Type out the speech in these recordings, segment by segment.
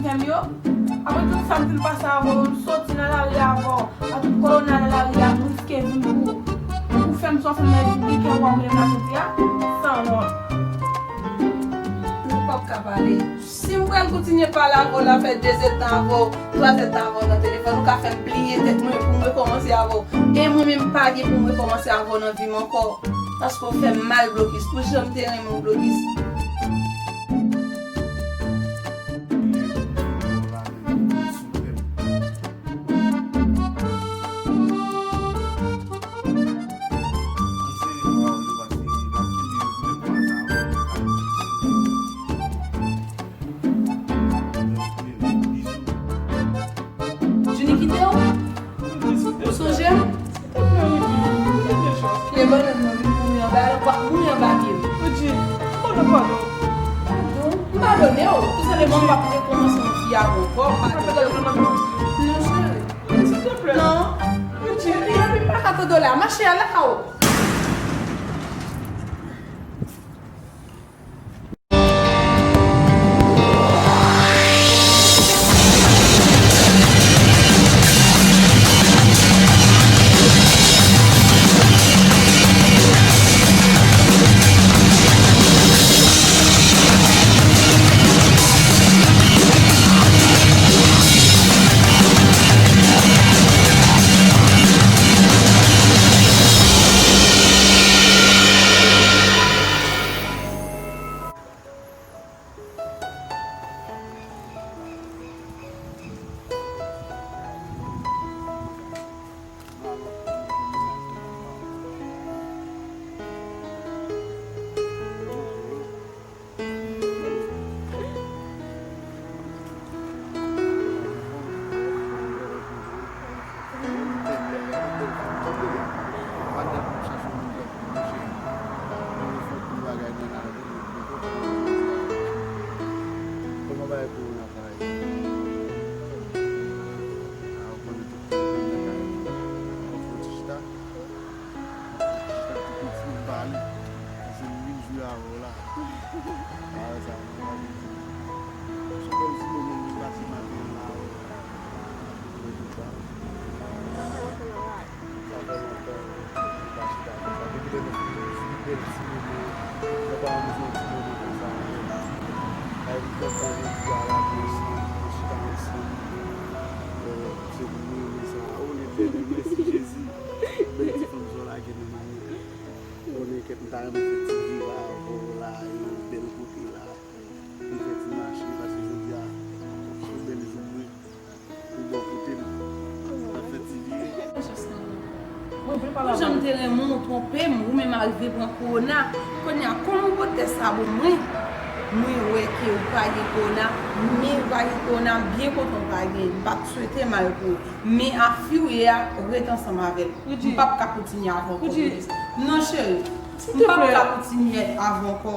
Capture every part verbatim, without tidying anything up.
Fè m yo. Apre tout sa m fin pase avè w, m soti nan lari avè w, a tout kòlona nan lari a, m riske vi m pou, pou fè m sa w fè m nan repiblik an, w ap rele m la jodi a, sanwont. Nou p ap ka pale. Si m pral kontinye pale avè w la, fè de zèdtan avè w, twa zèdtan avè w nan telefòn, ou ka fè m pliye tèt mwen pou m rekòmanse avè w. E mwen menm, m pa gen pou m rekòmanse avè w nan vi m ankò. Paske w fè m mal, Blokis. Pou jan m te renmen w, Blokis. Juni kite w? Ou sonje m? Kite bannann nan vin mouri anba l, w ap mouri anba pye m. Padon, m padone w. Tou senpleman, m p ap rekòmanse yon fi avè w ankò, m padone w. Non, cheri. Non. Epi, epi m pa ka tande w la. Mache, al lakay ou. Mwen kontinye pale. Paske m vin jwe avè w la. Bagay sa, mwen pa vin di. Se yon bèl ti moman m vin pase maten an la avè w. Mwen kontan. Sa fè lontan m pa chita konsa. Depi lè nou fin jwe bèl ti moman, nou pa janm jwe yon ti moman konsa avè w. Sa vin fè tan jodi a la, nou ansanm, nou chita ansanm. Se pou mwen, mwen sa. O Letènèl, mèsi Jezi. Bèl ti fanm sa w lage nan men mwen. Konnen kèt m ta renmen fè ti vire avè w la, yon bèl kote la. M fè ti mache, paske jodi a, se yon bèl jou vre. Ou bò kote m. N ap fè ti vire. Pou jan m te renmen w, ou twonpe m, ou menm arive pran kowona. Kounye a, kòm ou pote tès la ban mwen, mwen wè ke ou pa gen kowona, men ou pa gen kowona, m byen kontan ou pa gen, m p ap swete mal pou ou. Men a fi w ye a, ret ansanm avè l. M p ap ka kontinye avè w ankò, Ridis. Non, cheri. M p ap ka kontinye avè w ankò.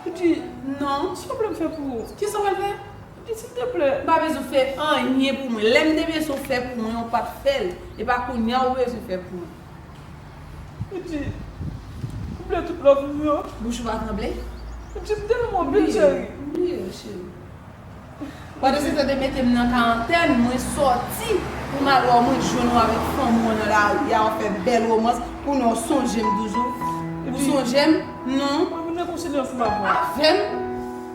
Ridis, non. Sa w vle m fè pou ou? Kisa w pral fè? Ridis, silteplè. M pa bezwen w fè anyen pou mwen. Lè m te bezwen w fè pou mwen, ou pa t fè l. E pa kounye a ou bezwen fè pou mwen. Ridis, ou vle tout love m yo? Bouch ou pa tranble? Ridis, m te renmen w anpil, cheri. Wi, wi, cheri. Pandan se tan, te mete m nan karantèn, mwen sòti pou m al wè w, mwen jwenn ou avèk fanmi w nan lari a, w ap fè bèl womans, kounye a w sonje m toujou. Ou sonje m? Non. Mwen vin rekonsilye ansanm avè w. Avè m?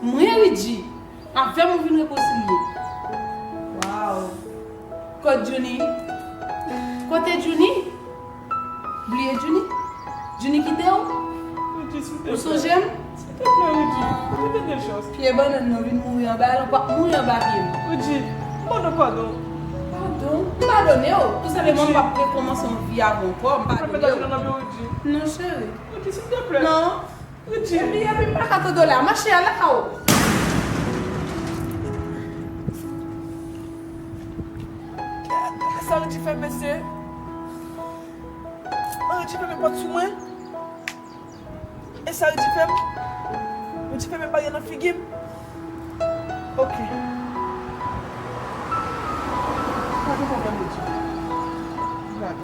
Mwen, Ridji? Avè m ou vin rekonsilye? Waw. Kot Djouni? Kote Djouni? Bliye Djouni? Djouni kite w? Ridji, silteplè. Ou sonje m? Silteplè, Ridji. Ou te gen chans. Pye bannann nan vin mouri anba l, ou p ap mouri anba pye m. Ridji, m mande w padon. Padon? M padone w. Tou senpleman, m p ap rekòmanse yon vi avè w ankò. M padone w. Non, cheri. Ridji, silteplè. Non. Ridji. Epi, epi, m pa ka tande w la. Mache, al lakay ou. Sa Ridji fè, mesye? Ridji fèmen pòt sou mwen. E sa Ridji fè m? Ridji fèmen baryè nan figi m. Ok. Pa gen pwoblèm, Ridji. Gade.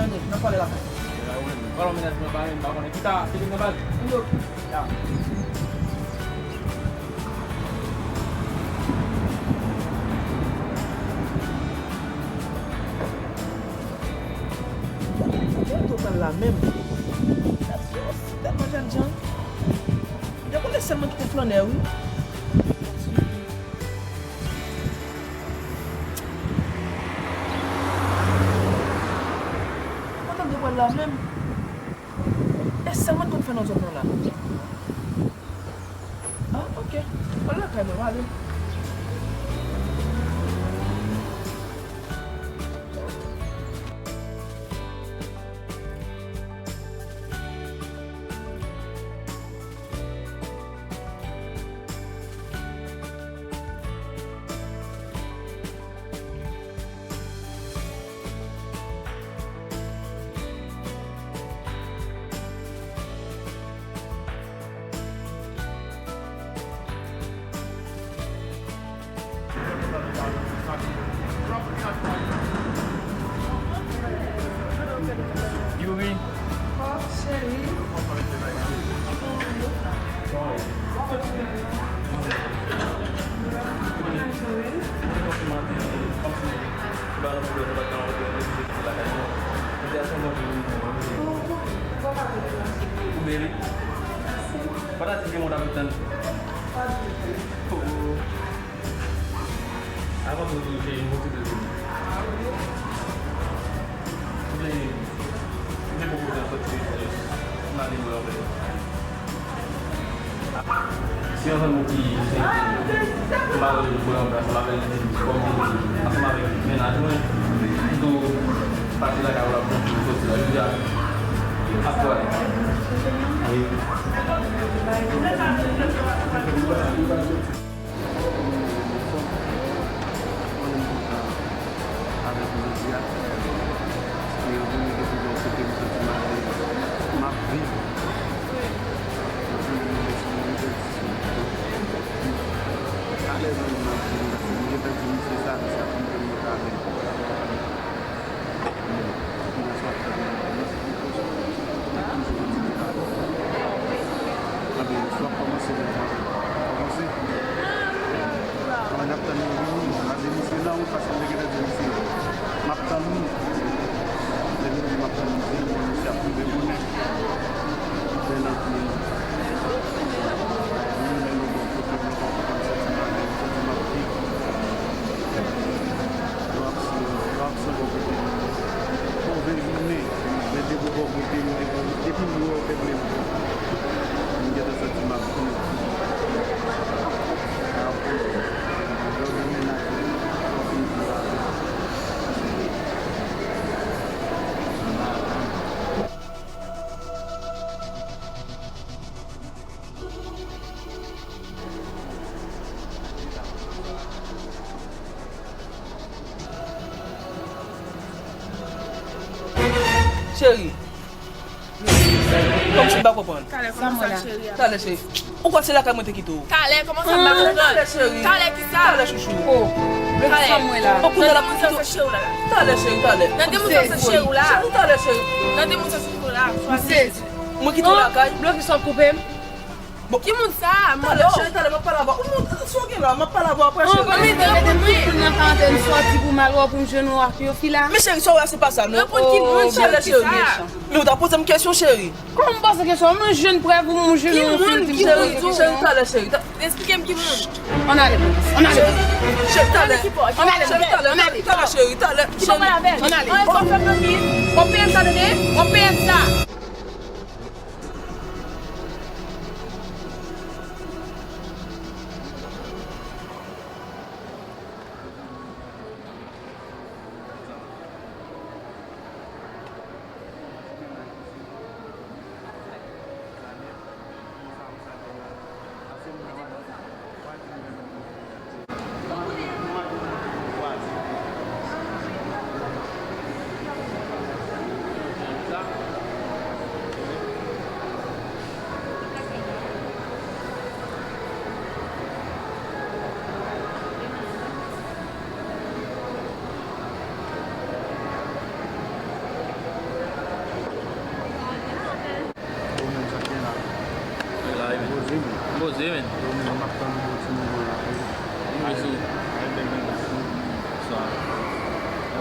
renmen, n ap pale lakay. Alò, mennaj mwen pa renmen, pa konnen. Pita, se vin nan baz. Yo. Ya. Kote w pral la menm? Yo, tèlman jènjan. Yo konnen sèl mwen ki te flannè, wi. Kote m te pral la menm? E sa mwen konn fè nan zòn nan la. Ah, ok. Al lakay mwen, ale. Youri. Ou byen wi. Pa ta di gen moun ap tann. Oh. Avan tou, tou, se yon bon ti de. Ou byen, ou byen poko pran sòti, m ale wè avè l. Si yon zanmi ki se malere pou ranplas ansanm avè l, kòm ansanm avèk mennaj mwen, m tou pati lakay ou la pou m soti la. Jodi a, ap pwale. Wi. Mwen menm kontan avèk ou jodi a. Paske anpil moun te di bò kote m santi m alèz. M ap viv. Anpil moun te di m alèz anpil m ap viv. Paske m gentan di misye sa, misye ap montre m yo ka menm. Anben, si w ap kòmanse, kòmanse. Anben, n ap tann nou vini. M ap di misye nan wout paske m te gentan di misye m ap tann nou. Lè m di m ap tann misye, bon, misye ap rive bonè. Bèl anpil. Mwen menm, mwen bò kote m, mwen kontan, m santi m alèz, m santi m ap viv. Yo ap sou, yo ap sou bò kote m. Pwovezi men, men depi bò kote m, depi, depi m wè w fè plezi. M gentan santi m ap viv. Ap viv. Lè w gen mennaj ou, w ap viv la. Cheri. Kòmsi m pa konprann. Talè, kòman sa, cheri a? Talè, cheri. Ou kwè se lakay mwen te kite w? Talè, kòman sa, m pa konprann? Talè, cheri. Talè, ki sa? Talè, chouchou. Oh. Talè. Ou konnen la. Nan de moun sa, se cheri w la. Talè, cheri, talè. Nan de moun sa, se cheri w la. Cheri, talè, cheri. Nan de moun sa, se cheri w la. M sezi. Mwen kite w lakay. Blofis, w ap koupe m? Bon. Ki moun sa a? Talè, cheri, talè, m ap pale avè w. Ou moun, sa w gen la, m ap pale avè w apre, cheri. Mwen mete tout moun nan karantèn sòti pou m al wè w pou m jwenn ou ak yon fi la. Men cheri, sa w wè a se pa sa, non. Reponn ki moun, cheri, ki sa? Men ou ta poze m kesyon, cheri. Kòman m poze kesyon? Mwen jwenn prèv ou, mwen jwenn yon fi, ou di m poze kesyon. Cheri, talè, cheri. Eksplike m ki moun. Ann ale, ann ale. Cheri, cheri, talè. Ann ale, ann ale, cheri, talè, talè, cheri, talè, cheri. Ann ale. Ann ale. Fò fè fanmi. Fò peye sa, tande? Fò peye sa. Ou menm sa k gen la? Mwen la, wi, men. Poze, men. Poze, men. Ou menm, m ap tann ou pou ti moman la, wi. Wi, mesye. Ay, bèl nèg. Bonswa.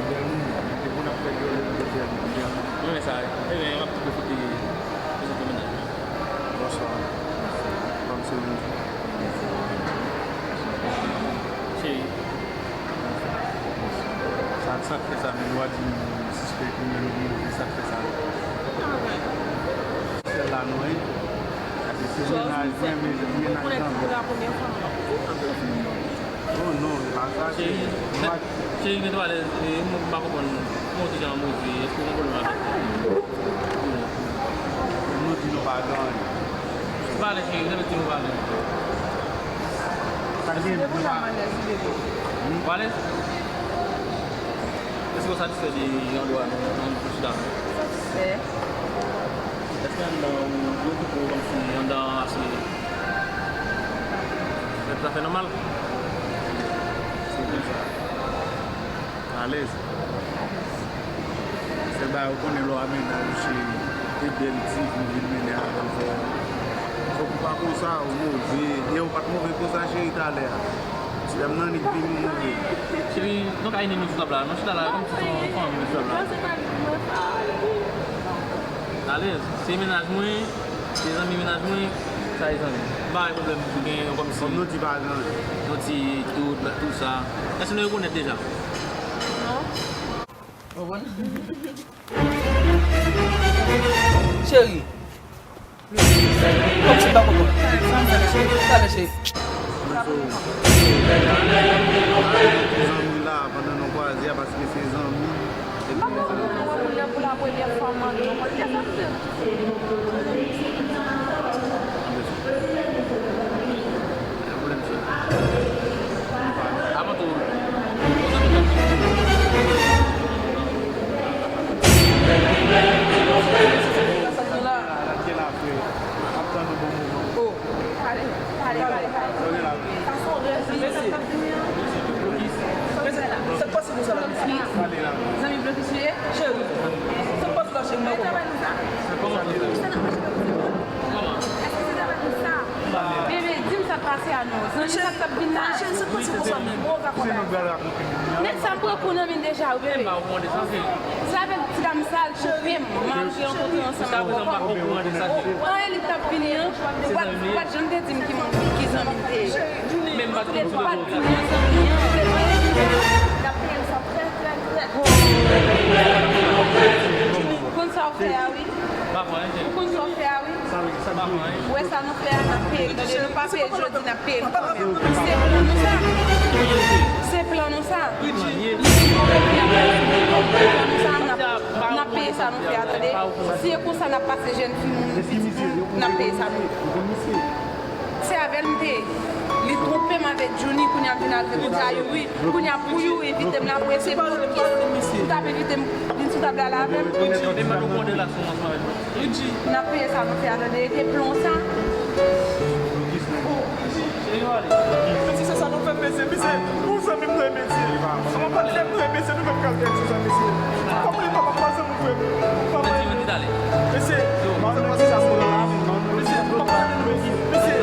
Bèl moun, te konn ap fè dyòl epi te fè l. Mwen renmen sa, wi. Ebyen, m ap tou pwofite prezante mennaj mwen. Bonswa. Bonswa. Ban m souri. Cheri. Sa, sa k fè sa, men nou a di nou sispèk, nou menm nou, men sa k fè sa. Sèl la non, wi. Se mennaj mwen, men mennaj granmè. Oh non, se pa sa, cheri. Cheri, cheri, mete w alèz, e, m pa konprann, kòman w di jan move, èske w gen pwoblèm avèk li? Nou di nou pa gen anyen. Pale, cheri, mete w alèz. Sa k gen? Ou alèz? Èske w satisfè de andwa nou, nou chita? Satisfè. Èske anndan ou, ou okipe w kòmsi anndan an ase, sa fè nòmal? Se konsa. Alèz. Sèl bagay ou konnen lè w a mennaj ou cheri, e bèl ti vi ou vin mennen avè l fò. Fòk ou pa konsa, ou move. Yè ou pa t move konsa cheri talè a. Ti dam nan nik vin ou move. Cheri, nou ka ini nou sou tab la. Nou chita la kòmsi se yon fanmi nou sou tab la. Alèz, se mennaj mwen. Se zanmi mennaj mwen, sa e zanmi. M pa gen pwoblèm pou gen yon kòmsi. Kòm nou di pa gen anyen. Nou di tout, tout sa. Èske nou rekonèt deja? Non. Ou konprann? Cheri. Kòmsi m pa konprann. Talè, cheri. Zanmi la, pandan nou kwaze a, paske se zanmi. M pa konprann mwen menm pou la premyè fwa m antre yon pòdkast ap fè. Pale, pale, pale, pale. Sa se yon rèv. Mesye. Mesye. Sa k pase konsa la, mesye? Zanmi blokis ou ye? Cheri. Sa k pase la, cheri? Mwen travay nou sa. Kòman? Èske se travay nou sa? Bebe, di m sa k pase a non. Zanmi sa k t ap vin la. Cheri, sa k pase konsa menm? Nèg sa m pran kou nan men l deja, wi, bebe. Se avèk ti dam sa l koupe m, m al rankontre ansanm avè l. Anyen li t ap vini an, ou pa t, ou pa t janm te di m ki moun, ki zanmi l te ye. Ou pa t di m yon zanmi an. Ou konn sa w fè a, wi. Ou konn sa w fè a, wi. Ou wè sa nou fè a, n ap peye l. Tande, nou pa peye l jodi, n ap peye l kanmenm. Se plan nou sa. Se plan nou sa. N ap, n ap peye sa nou fè a, tande. Si e konsa n ap pase jèn fi moun, pitit moun, n ap peye sa nou. Se avè l m te ye. Li twonpe m avèk Johnny, kounye a m vin al renkontre a Youri. Kounye a pou Youri envite m la, pou eseye pou kis. Envite m vin sou tab la, la avè m. Luigi, e m pa nou konn relasyon ansanm avèk nou. Luigi, n ap peye sa nou fè a, tande, e te plon sa. Luigi, se yo ale. Mesye, se sa nou fè, mesye, mesye. Yon zanmi m vre, mesye. Yon patriyòt vre, mesye, nou menm k al fè sa, mesye. Kòm li pa, pa, pa zanmi m vre. Pa mwen. Mesye, mesye, mesye, pa pale nou, mesye. Mesye.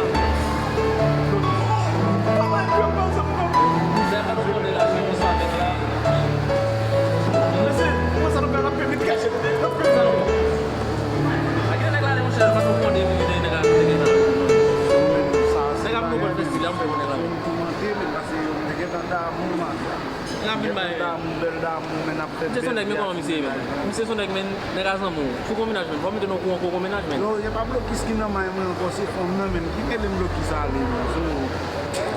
Pa mwen, pa zanmi m vre. Mesye, kòman sa nou fè, n ap fè vit kache, n ap fè sa nou. A ki nèg la ale, monchè, pa nou konde, epi nèg la, nèg la. Nèg ap nou konn fè stil la, monchè, nèg la. Toumante, men pase yo, nèg gentan damou, man. N ap vin bay. Damou, bèl damou, men n ap fè. Misye se yon nèg, men kòman misye ye, men? Misye se yon nèg, men, nèg a zanmi w. Sou konmennaj, men. Fò m mete nou kouran kou konmennaj, men. Non, se pa blokis ki nan may mwen ankò, se fanm nan, men. Ki rele m blokis ale, men.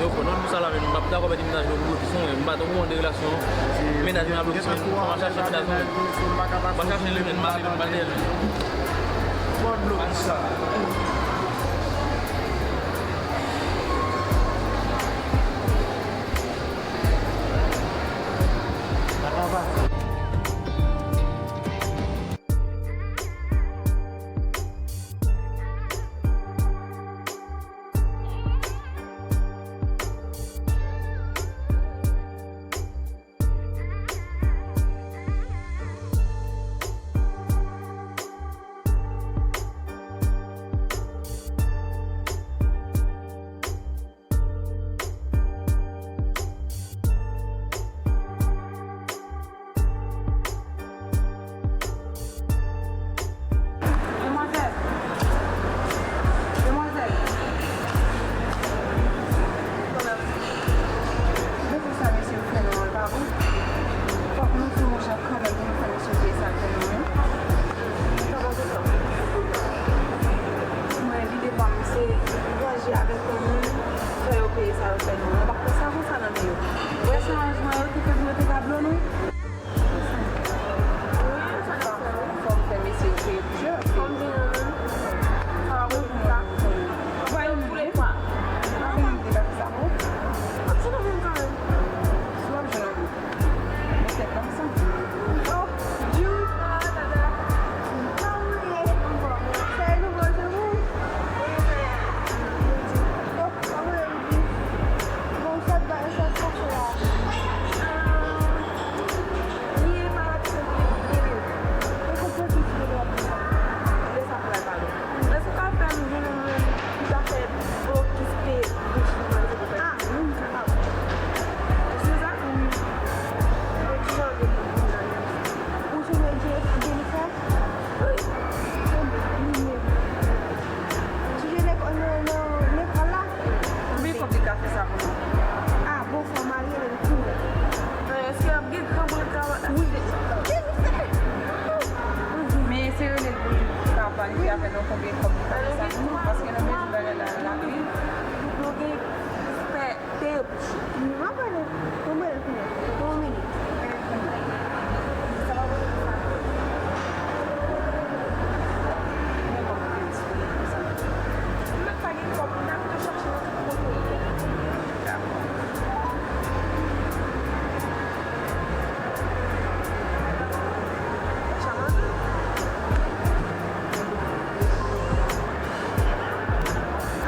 Yo pran non pou sa la, men m p ap dakò mete mennaj mwen pou blokis non, men m pa t okouran de relasyon mennaj mwen a blokis, men m a chache mennaj mwen, men m a chache li, men m ale, men m pa dèyè l, men. Bon, blokis sa. Demwazèl! Demwazèl! Gade sa mesye yo fè nou an, l pa bon. Fòk nou fè yon jan kanmenm pou nou fè mesye yo peye sa yo fè nou an. Mwen, lide pa m, se vanje avèk yon moun, fè yo peye sa yo fè nou an. Mwen p ap fè sa konsa nan men yo. Ou wè se aranjman yo te fè pou yo te ka blo nou? Fò m fè mesye yo peye pou jwe. Fò m vin nan men. Sa va bon pou sa. Ou pa yon moun. Ou pa konn m te ka fè sa pou ou. M ap jwenn yon moun kanmenm. Si w ap jwenn yon moun. Mete tèt la ansanm. Oh, Jude. Ah, dada. Kòman w ye? Anfòm. Sa e nouvo jou pou ou? Wi, men. Oh, kòman w ye, Rudy? Bon, sa t ba, sa t pase la? Ah, li e malad santi, li, li. Ou konprann ki ti bebe w ap di sa? Lè sa pou l al pale. Èske w ka fè m jwenn yon moun ki ka fè blokis peye bouch li manje pou fè? Ah, wi, m kapab. Ou sou sa? Wi. Men kijan w gen pou vin nan li? Ou sou men Jennifer? Wi. Se li menm. Ou sou Jennifer nan, nan, nan lekòl la? Konbyen kòb li ka fè sa pou nou? Ah, bon, fò w marye l tou. Men èske y ap gen granmoun k ap... Wi. Men se rele l pou li ka planifye avè nou konbyen kòb li ka fè sa pou nou, paske nou bezwen bagay la rapid. Nou gen pè, pè. M ap rele, m ap rele l kounye a. Yon minit. Sa va pote pou sa. Men kòb nou te disponib pou sa. M mèt pa gen kòb, m ta pito chache nan tout kote. Dakò.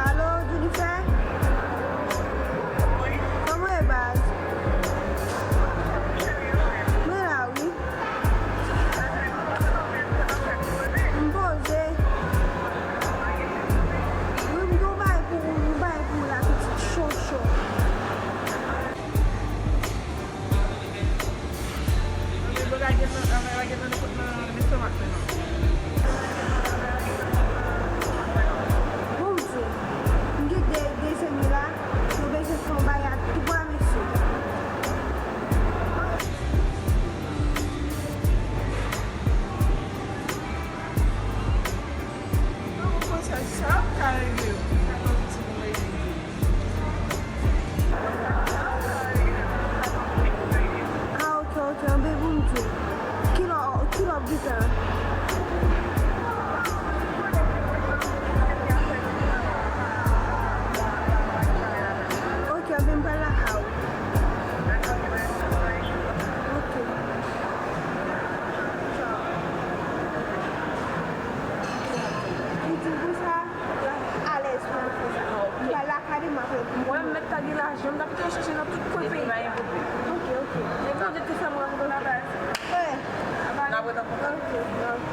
Alo, Jennifer? Kòman w ye, baz? Mwen la, wi. M poze. Wi, m gen yon bagay pou ou, yon bagay pou ou la, pitit, cho, cho. Lage nan, lage nan, nan, nan lestomak mwen non. Bondye, m gen de, de zanmi la, yo bezwen fè yon bagay ak twa mesye. Mwen panse sa ap ka regle yo. Ah, ok, ok, anben pou m di w. Kilè, kilè w ap gentan? Ok, anben m pral lakay ou. Ok. Ta gen lajan, m ta kite yo chèche nan tout kwen peyi a. Ok, ok. Men Bondye te fè m rankontre w. N ap ret an kontak. Ok, ok.